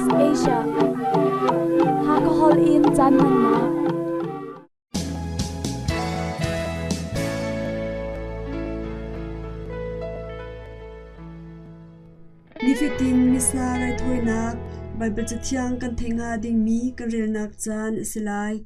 Southeast Asia. Hakahol in caan hmannak. Nifatin Missa raithawinak Baibal Cathiang kan theih hnga dingmi kan relnak caan a si lai.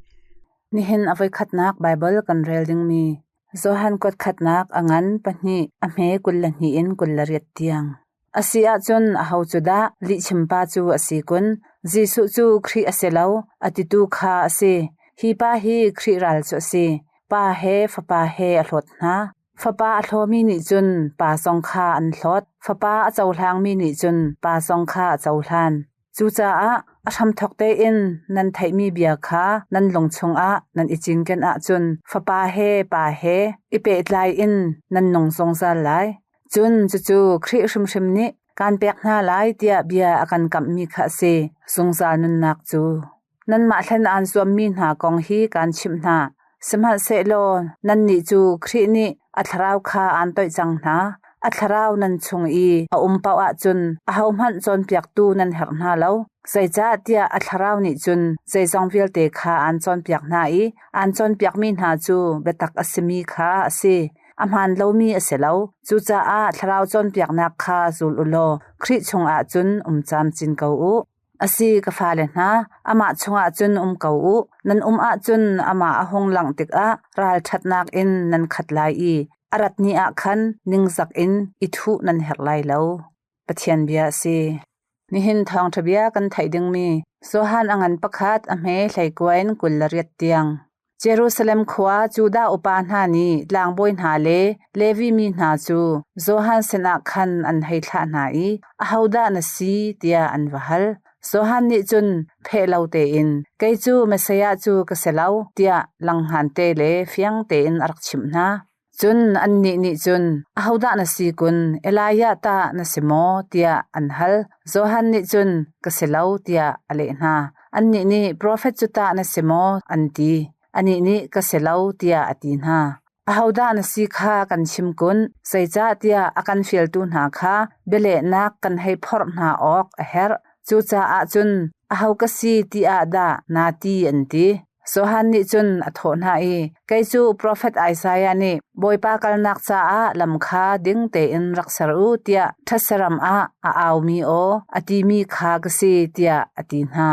Nihin a voikhatnak Baibal kan rel dingmi Johan kuat khatnak a ngan pahnih a hme 22 in 28 tiang. A si ahcun aho cu dah lihchimpa cu a si kun? Jesuh cu Khrih a si lo, a titu kha a si. Hi pa hi Khrih ral cu a si. Pa he Fapa he a hlawt hna. Fapa a hlawmi nih cun Pa zong kha an hlawt. Fapa a cohlangmi nih cun Pa zong kha a cohlan. Cucaah a hramthawk tein nan theihmi bia kha nan lung chungah nan i cinken ahcun Fapa he Pa he i pehtlai in nan nung zungzal lai. Cun cucu Khrih hrimhrim nih kaan pek hna lai tiah bia a kan kamhmi kha a si, zungzal nunnak cu. Nanmah hlen aan zuammi hna kong hi kaan chimh hna. Sihmanhsehlaw nannih cu Khrih nih a thlarau kha aan toih cang hna. A thlarau nan chung i a um paoh ahcun ahohmanh cawnpiaktu nan herh hna lo. Zeicahtiah a thlarau nih cun zeizong vialte kha aan cawnpiak hna i aan cawnpiakmi hna cu biatak a simi kha a si. A hmaan lomi a si lo. Cucaah thlarau cawnpiaknak kha zul u law Khrih chungah cun um camcin ko u. A si, ka fale hna, amah chungah cun um ko u. Nan um ahcun amah a hung langh tikah ralṭhatnak in nan khat lai i a rat ni ah khan ningzak in i thuh nan herh lai lo. Pathian bia a si. Nihin thawngṭha bia kan theih dingmi Johan a ngan pakhat a hme hleikua in 28 tiang. Jerusalem khua Judah upa hna nih tlangbawi hna le Levi mi hna cu Johan sinah khan an hei thlah hna i, Ahodah na si? tiah an va hal. Johan nih cun pheh lo tein, Kei cu Messiah cu ka si lo, tiah langhngan te le fiang tein a rak chimh hna. Cun annih nih cun, Ahodah na si kun? Elijah tah na si maw? tiah an hal. Johan nih cun, Ka si lo, tiah a leh hna. Annih nih, Profet cu tah na si maw? an ti. Anih nih, Ka si lo, tiah a ti hna. Ahodah na si kha kan chim kun, zeicahtiah a kan fialtu hna kha bialehnak kan hei phorh hna awk a herh. Cucaah cun, aho ka si ti ah dah naa ti? an ti. Johan nih cun a thawh hna i, Kei cu profet Isaiah nih Bawipa kalnak caah lam kha ding tein rak ser u tiah ṭhatsaram ah a aumi aw a timi kha ka si, tiah a ti hna.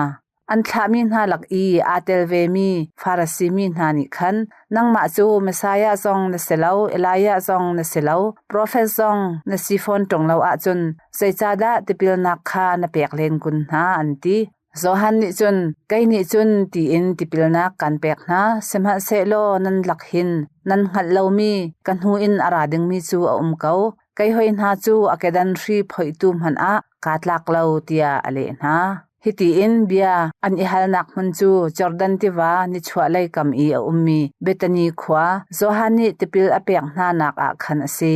An thlahmi hna lak i aa tel vemi Farasi mi hna nih khan, Nangmah cu Messiah zong na si lo, Elijah zong na si lo, profet zong na si fawn ṭung lo ahcun zeicahdah tipilnak kha na pek len kun hna, an ti. Johan nih cun, Kei nih cun tiin tipilnak kan pek hna, sihmanhsehlaw nan lak hin nan hngalh lomi ka hnu in a ra dingmi cu a um ko. Kei hoi hna cu a kedan hri phoihtu hmanh ah kaa tlak lo, tiah a leh hna. Hiti in bia an i halnak hmun cu Jordan tiva nichuahlei kam i a ummi Bethany khua, Johan nih tipil a pek hnanak ah khan a si.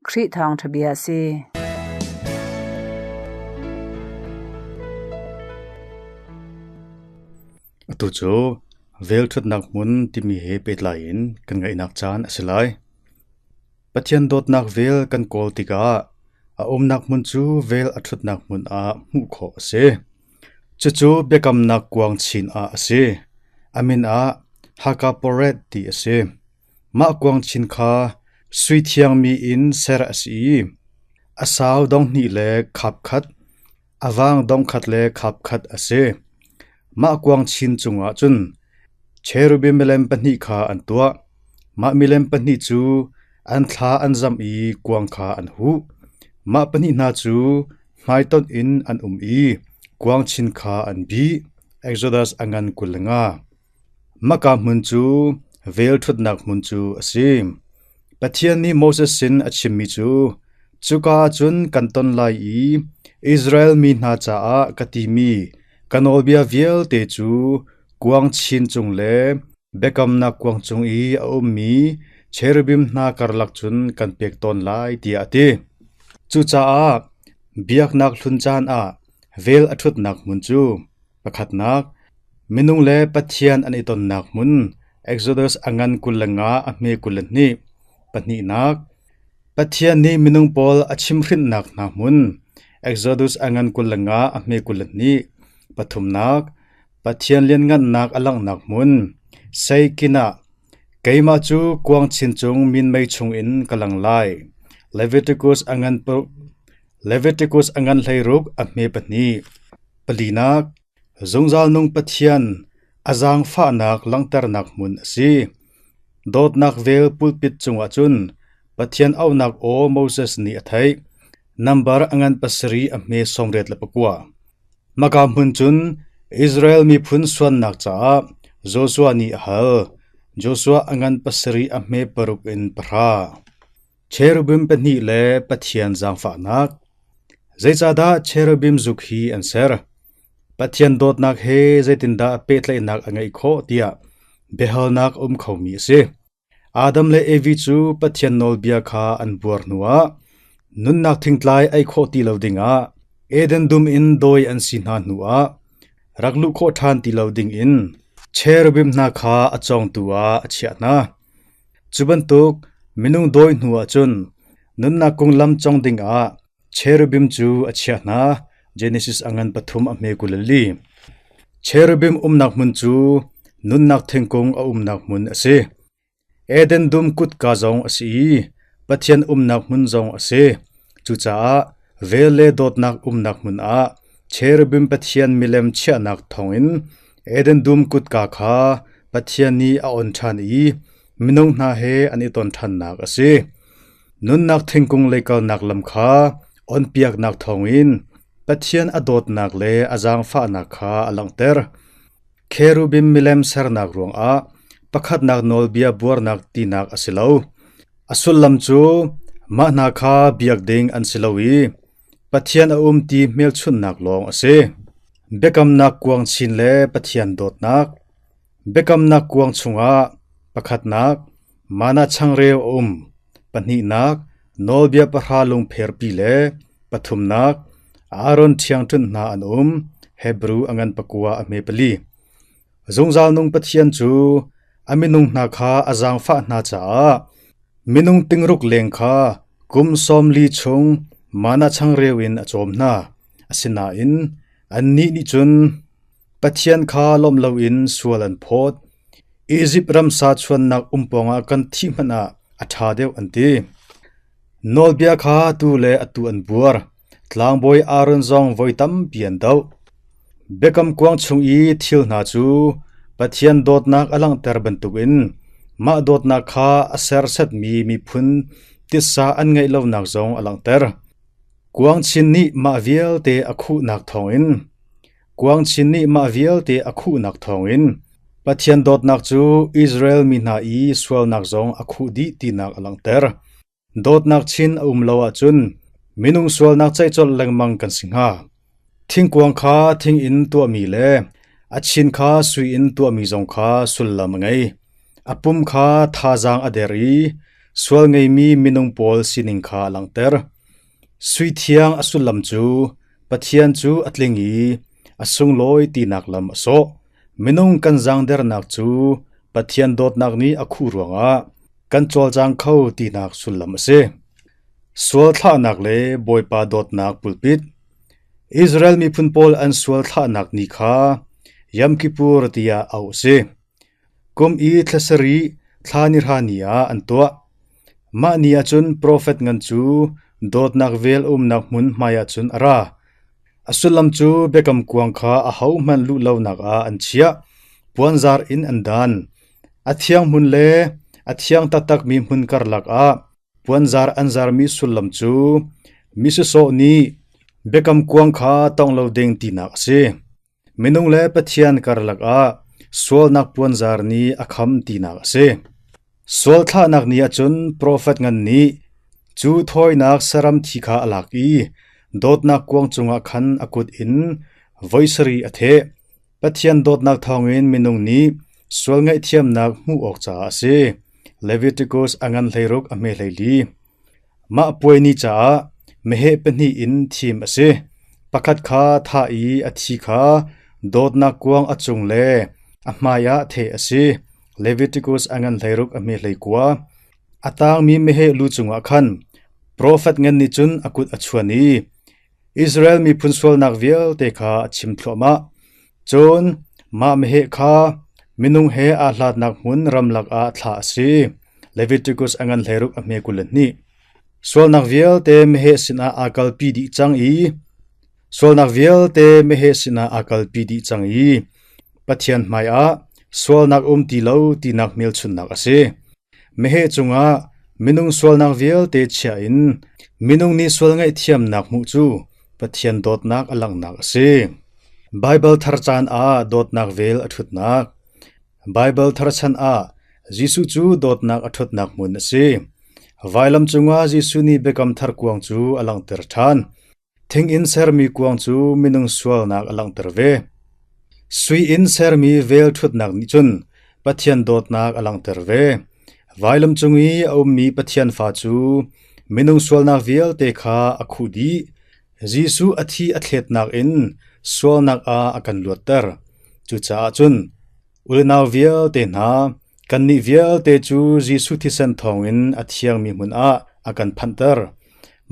Khrih thawngṭha bia a si. Atu cu velṭhutnak hmun timi he pehtlai in kan ngaihnak caan a si lai. Pathian dawtnak vel kan kawl tikah a umnak hmun cu vel a ṭhutnak hmun ah hmuh khawh a si. Cucu biakamnak kuang chin ah a si. A min ah Hakaporet ti a si. Mah kuang chin kha sui thiangmi in ser a si i a sau dong hnih le khap khat, a vang dong khat le khap khat a si. Mah kuang chin cungah cun cherubim milem pahnih kha an tuah. Mah milem pahnih cu an thla an zamh i kuang kha an huh. Mah pahnih hna cu hmaitonh in an um i kuang chin kha an bih. Exodus a ngan 25. Mahka hmun cu vel ṭhutnak hmun cu a si. Pathian nih Moses sin a chimmi cu, Cuka ah cun kan ton lai i Israel mi hna caah ka timi ka nawlbia vialte cu kuang chin cung le biakamnak kuang cung i a ummi cherubim hna karlak cun kan pek tawn lai, tiah a ti. Cucaah biaknak hlun caan ah vel a ṭhutnak hmun cu Pakhatnak, minung le Pathian an i tonnak hmun Exodus a ngan 25 a hme 22. Pahnihnak, Pathian nih minung pawl a chimhhrinhnak hna hmun Exodus a ngan 25 a hme 22. Pathumnak, Pathian lianngannak a langhnak hmun, Seikin ah keimah cu kuang chin cung minmei chungin ka lang lai. Leviticus a ngan Leviticus a ngan 16 a hme pahnih. Palinak, zungzal nung Pathian a zaangfahnak langhternak hmun a si. Dawtnak vel pulpit cungah cun Pathian auhnak aw Moses nih a theih. Nambar a ngan pasarih a hme 89. Maka hmun cun Israel miphun suannak caah Joshua nih a hal. Joshua a ngan pasarih a hme paruk in pahra. Cherubim pahnih le Pathian zaangfahnak. Zeicahdah cherubim zuk hi an ser? Pathian dawtnak he zeitindah pehtlaihnak a ngeih khawh tiah biahalnak a um khomi a si. Adam le Evi cu Pathian nawlbia kha an buar hnuah nunnak thingtlai ei khawh ti lo dingah Eden dum in dawi an si hna hnuah rak luh khawh ṭhan ti lo dingin cherubim hna kha a cawngtu ah a chiah hna. Cu bantuk minung dawi hnuah cun nunnak konglam cawng dingah Cherubim cu a chiah hna. Genesis a ngan pathum a hme 24. Cherubim umnak hmun cu nunnak thingkung a umnak hmun a si. Eden dum kutka zong a si i Pathian umnak hmun zong a si. Cucaah vel le dawtnak umnak hmun ah cherubim Pathian milem chiahnak thawngin Eden dum kutka kha Pathian nih a on ṭhan i minung hna he an i ton ṭhannak a si. Nunnak thingkung lei kalnak lam kha onpiaknak thawngin Pathian a dawtnak le a zaangfahnak kha a langhter. Kherubim milem sernak ruangah pakhatnak nawlbia buarnak tinak a si lo. A sullam cu mah hna kha biak ding an si lo i Pathian a um ti hmelchunhnak lawng a si. Biakamnak kuang chin le Pathian dawtnak. Biakamnak kuang chungah pakhatnak Mana changreu a um, pahnihnak nawlbia pahra lungpherpi le pathumnak Aaron ṭhiangṭhunh hna an um, Hebru a ngan pakua a hme pali. Zungzal nung Pathian cu a minung hna kha a zaangfah hna caah minung tingruk leng kha kum sawm li chung mana changreu in a cawm hna. Asinain annih nih cun Pathian kha lawmh loin sual an phawt. Izipt ram sa chuannak um pawngah kan thih hmanh ah a ṭha deuh an ti. Nawlbia kha atu le atu an buar. Tlangbawi Aaron zong voi tampi an doh. Biakam kuang chung i thil hna cu Pathian dawtnak a langhter bantukin mah dawtnak kha a sersetmi miphun titsa an ngeih lonak zong a langhter. Kuang chin nih mah vialte a khuhnak thawngin Kuang chin nih mah vialte a khuhnak thawngin Pathian dawtnak cu Israel mi hna i sualnak zong a khuh dih tinak a langhter. Dawtnak chin a um lo ahcun minung sualnak ceih colh lengmang kan si hnga. Thingkuang kha thing in tuahmi le a chin kha sui in tuahmi zong kha sullam a ngei. A pum kha thazaang a der i sual ngeimi minung pawl sining kha a langhter. Sui thiang a sullam cu Pathian cu a tling i a sunglawi tinak lam a sawh. Minung kan zaangdernak cu Pathian dawtnak nih a khuh ruangah kan cawlcang kho tinak sullam a si. Sual thlahnak le Bawipa dawtnak pulpit. Israel miphun pawl an sual thlahnak ni kha Yom Kippur tiah auh a si. Kum i thla sarih thla ni hra ni ah an tuah. Mah ni ah cun profet ngan cu dawtnak vel umnak hmun hmaiah cun a ra. A sullam cu biakam kuang kha ahohmanh luh lonak ah an chiah, puanzar in an dan. A thiang hmun le a thiang taktakmi hmun karlak ah puanzar an zarmi sullam cu mi sawsawh nih biakam kuang kha tawngh lo ding tinak a si. Minung le Pathian karlak ah sualnak puanzar nih a kham tinak a si. Sual thlahnak ni ahcun profet ngan nih cu thawinak saram thi kha a lak i dawtnak kuang cungah khan a kut in voi sarih a theh. Pathian dawtnak thawngin minung nih sual ngaihthiamnak hmuh awk caah a si. Leviticus a ngan 16 a hme 14. Mah puai ni caah meheh pahnih in thim a si. Pakhat kha thah i a thi kha dawtnak kuang a cung le a hmaiah theh a si. Leviticus a ngan 16 a hme 19. A tangmi meheh lu cungah khan profet ngan nih cun a kut a chuan i Israel miphun sualnak vialte kha a chim thluahmah. Cun mah meheh kha minung he aa hlatnak hmun ramlak ah thlah a si. Leviticus a ngan 16 a hme 22. Sualnak vialte meheh sinah aa kalpi dih cang i sualnak vialte meheh sinah aa kalpi dih cang i Pathian hmaiah sualnak um ti lo tinak hmelchunhnak a si. Meheh cungah minung sualnak vialte chia in minung nih sual ngaihthiamnak hmuh cu Pathian dawtnak a langhnak a si. Baibal thar caan ah dawtnak vel a ṭhutnak. Baibal thar chan ah Jesuh cu dawtnak a ṭhutnak hmun a si. Vailam cungah Jesuh nih biakam thar kuang cu a langhter ṭhan. Thing in sermi kuang cu minung sualnak a langhter ve. Sui in sermi vel ṭhutnak nih cun Pathian dawtnak a langhter ve. Vailam cung i a ummi Pathian fa cu minung sualnak vialte kha a khuh dih. Jesuh a thi a thletnak in sualnak ah a kan luatter. Cucaah cun unau vialte hna, kannih vialte cu Jesuh thisen thawngin a thiangmi hmun ah a kan phanhter.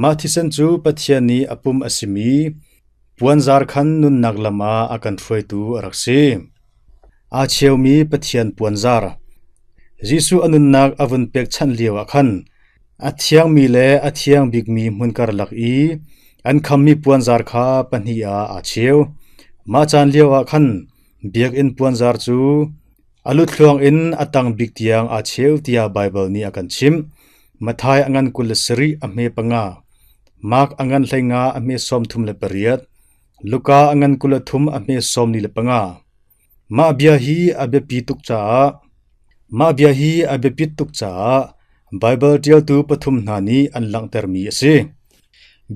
Mah thisen cu Pathian nih a pum a simi puanzar khan nunnak lam ah a kan hruaitu a rak si. Aa cheumi Pathian puanzar. Jesuh a nunnak a vun pekchanh lioah khan a thiangmi le a thiang bikmi hmun karlak i an khammi puanzar kha pahnih ah aa cheu. Mah caan lioah khan biakinn puanzar cu a luthluang in a tang bik tiang aa cheu tiah Baibal nih a kan chimh. Matthai a ngan 27 a hme panga, Mark a ngan 15 a hme 38, Luka a ngan 23 a hme 45. Mah bia hi a biapi tuk caah Mah bia hi a biapit tuk caah Baibal ṭialtu pathum hna nih an langhtermi a si.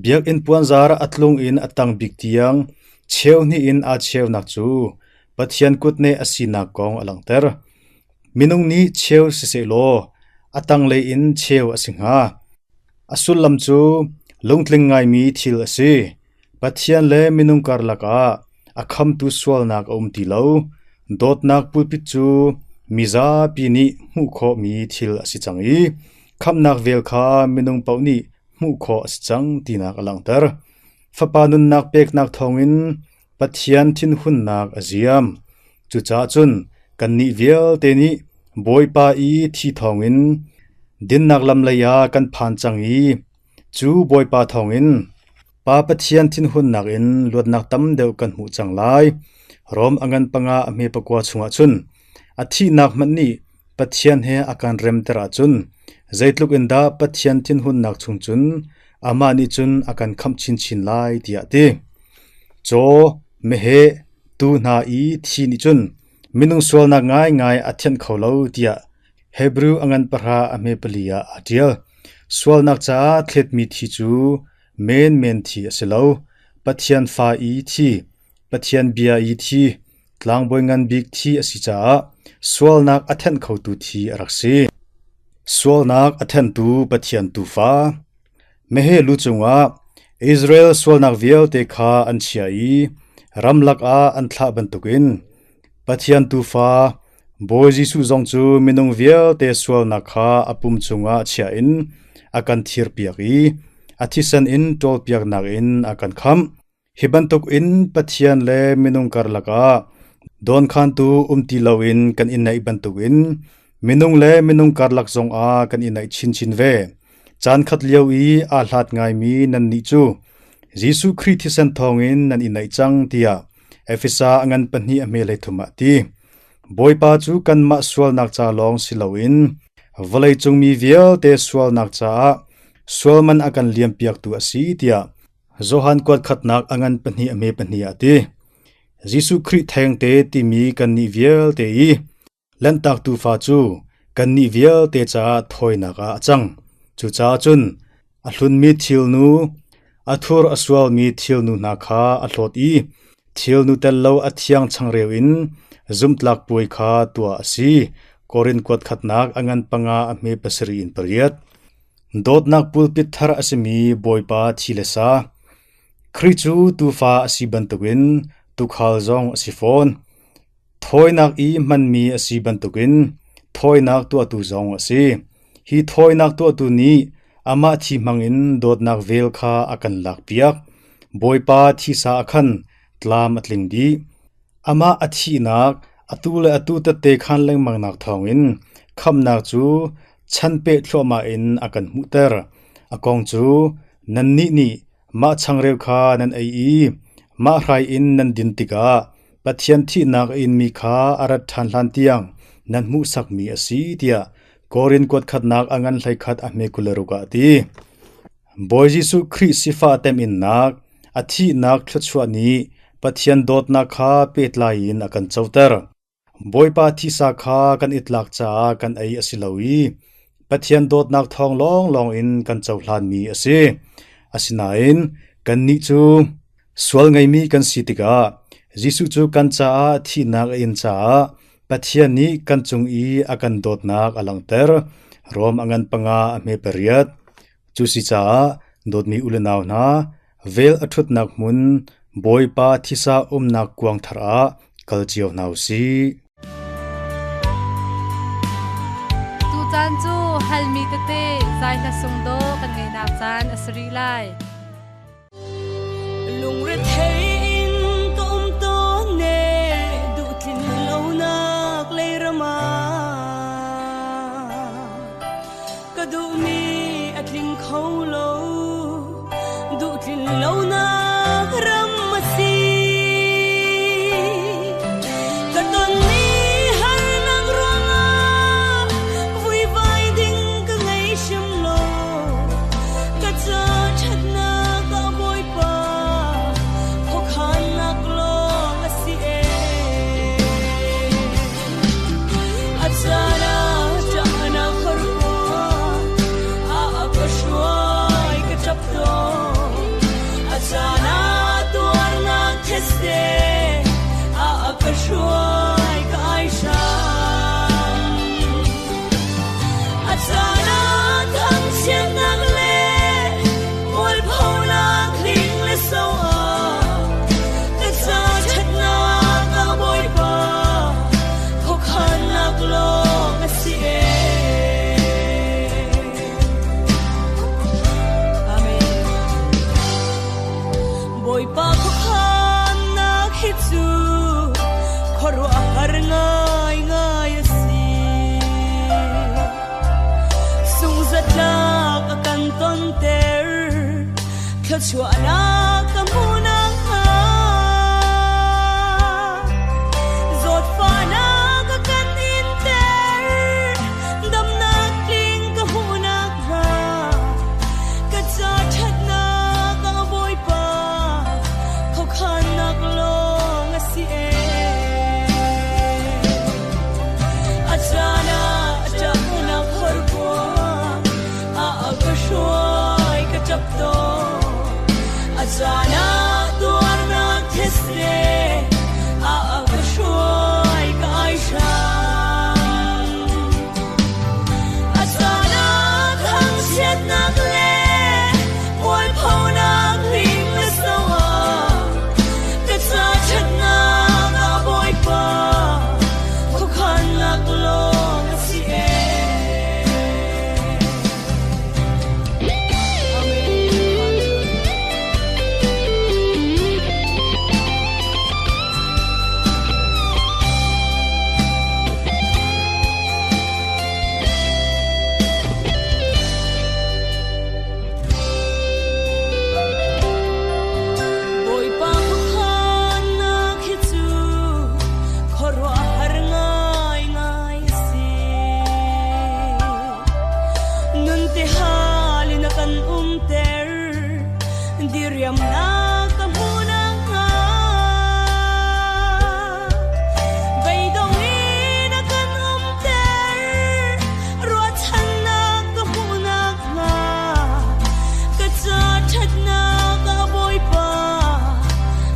Biakinn puanzar a tlung in a tang bik tiang cheu hnih in aa cheunak cu Pathian kutneh a sinak kong a langhter. Minung nih cheu sisehlaw a tanglei in cheu a si hnga. A sullam cu lungtling ngaimi thil a si. Pathian le minung karlak ah a khamtu sualnak a um ti lo. Dawtnak pulpit cu mizapi nih hmuh khawhmi thil a si cang i khamhnak vel kha minung paoh nih hmuh khawh a si cang tinak a langhter. Fapa nunnak peknak thawngin Pathian thinhunnak a ziam. Cucaah cun kannih vialte nih Bawipa i thi thawngin dinnak lam lei ah kan phan cang i cu Bawipa thawngin Pa Pathian thinhunnak in luatnak tam deuh kan hmuh cang lai. Rom a ngan panga a hme pakua chungah cun a thihnak hmanh nih Pathian he a kan remter ahcun zeitluk in dah Pathian thinhunnak chung cun amah nih cun a kan khamh chinchin lai tiah a ti. Caw, meheh, tuu hna i thi nih cun minung sualnak ngaingai a thianh kho lo tiah Hebrew a ngan pahra a hme pali ah aa ṭial. Sualnak caah thletmi thi cu menmen thi a si lo. Pathian fa i thi, Pathian bia i thi, tlangbawi ngan bik thi a si caah sualnak a thenh khotu thi a rak si. Sualnak a thenhtu Pathian Tuufa. Meheh lu cungah Israel sualnak vialte kha an chiah i ramlak ah an thlah bantukin Pathian Tuufa Bawi Jesuh zong cu minung vialte sualnak kha a pum cungah chia in a kan thirpiak i a thisen in ṭawlpiaknak in a kan khamh. Hi bantukin Pathian le minung karlak ah dawnkhantu um ti loin kan i naih bantukin minung le minung karlak zongah kan i naih chinchin ve. Caankhat lio i aa hlat ngaimi nannih cu Jesuh Khrih thisen thawngin nan i naih cang tiah Efesa a ngan pahnih a hme hleithum ah a ti. Bawipa cu kanmah sualnak ca lawng si loin vawleicung mi vialte sualnak caah sualman a kan liampiaktu a si tiah Johan kuat khatnak a ngan pahnih a hme pahnih ah a ti. Jesuh Khrih thengte timi kannih vialte i Lanhtak tuufa cu kannih vialte caah thawinak ah a cang. Cucaah cun a hlunmi thilnu, a thur a sualmi thilnu hna kha a hlawt i thilnu tel lo a thiang changreu in zumhtlak puai kha tuah a si. Korin kuat khatnak a ngan panga a hme pasarih in pariat. Dawtnak pulpit thar a simi Bawipa thi le sa. Khrih cu tuufa a si bantukin tuukhal zong a si fawn. Thawinak i hmanmi a si bantukin thawinak tuahtu zong a si. Hi thawinak tuahtu nih amah thi hmangin dawtnak vel kha a kan lakpiak. Bawipa thisa ah khan tlam a tling dih. Amah a thihnak atu le atu tette khaan lengmangnak thawngin khamhnak cu chan peh thluahmah in a kan hmuhter. A kong cu nannih nih mah changreu kha nan ei i mah hrai in nan din tikah Pathian thihnak a inmi kha a rat ṭhan hlan tiang nan hmuhsakmi a si tiah Korin kuat khatnak a ngan 11 a hme 26 ah a ti. Bawi Jesuh Khrih sifah teminnak, a thihnak thluachuah nih Pathian dawtnak kha pehtlai in a kan coter. Bawipa thisa kha kan i tlak caah kan ei a si lo i Pathian dawtnak thawng lawnglawng in kan cohlanmi a si. Asinain kannih cu sual ngeimi kan si tikah Jesuh cu kan caah thihnak a in caah Pathian nih kan cung i a kan dawtnak a langhter. Rom a ngan panga a hme pariat. Cu si caah dawtmi u le nau hna, vel a ṭhutnak hmun Bawipa thisa umnak kuang thar ah kal cio hna u sih. Tucaan cu halmi tete zai hla sung dawh kan ngeihnak caan a si rih lai. Lungrethei in ka um tawn ne duhtlin lonak leiram ah ka duhmi a tling kho lo duhtlin lonak ram a si ka tonmi harnak ruangah vuivai ding ka ngei hrim lo Ka ca ṭhatnak ah Bawipa khuakhannak lawng a si ee. A caan ah ṭahnak horkuang ah ka hruai ka ṭap tawn. A caan ah tuarnak thetse ah ka hruai ka ai hram. A caan ah thangchiatnak le mualphonak hling le so ah ka ca ṭhatnak ah Bawipa khuakhannak lawng a si ee. Amen. Bawipa khuakhannak hi cu khuaruahhar ngaingai a si. Sungzatlak a kan tonter, thluachuahnak ka hmuhnak hnga. Zawtfahnak a kan inter, damnak tling ka hmuhnak hnga. Ka ca ṭhatnak ah Bawipa khuakhannak lawng a si ee. A caan ah ṭahnak horkuang ah ka hruai ka ṭap tawn. A caan ah tuarnak thetse ah ka hruai ka ai hram. A caan ah thangchiatnak le mualphonak hling le so ah ka ca ṭhatnak ah Bawipa khuakhannak lawng a si ee. Bawipa khuakhannak hi cu khuaruahhar ngaingai a si. Nun ti hal in a kan umter, diriamnak ka hmuhnak hnga. Beidong in a kan umter, ruahchannak ka hmuhnak hnga. Ka ca ṭhatnak ah Bawipa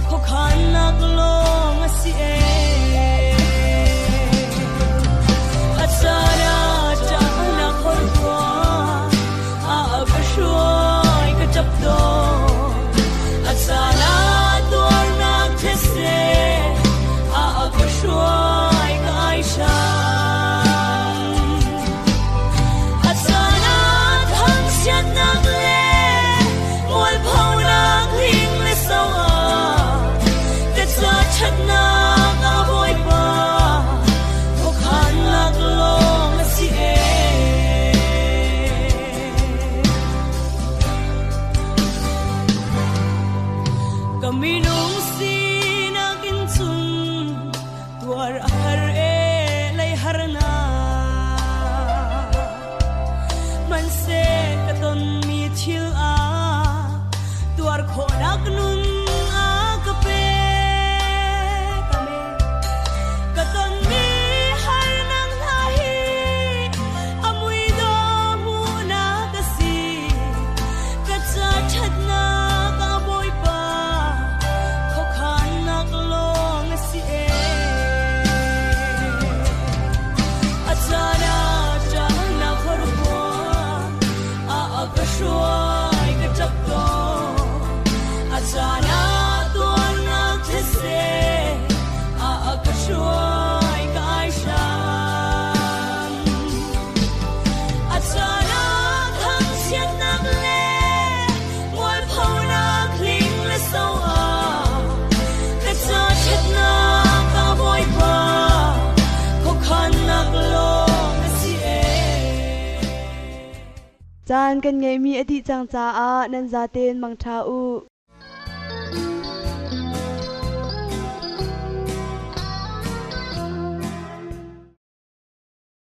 khuakhannak lawng a si ee. A caan ah ṭahnak horkuang ah ka hruai ka ṭap tawn. A caan ah tuarnak thetse ah ka hruai ka ai hram. A caan ah thangchiatnak le mualphonak hling le so ah ka ca ṭhatnak Achana tuan nak these a a ka shuai kai shan. Achana thang siat nak le mual pho nak ling le so a ka cha chet na ka boy pa ko khan nak lo na si e. Caan kan ngeimi a dih cang caah nan zaten mangṭha u.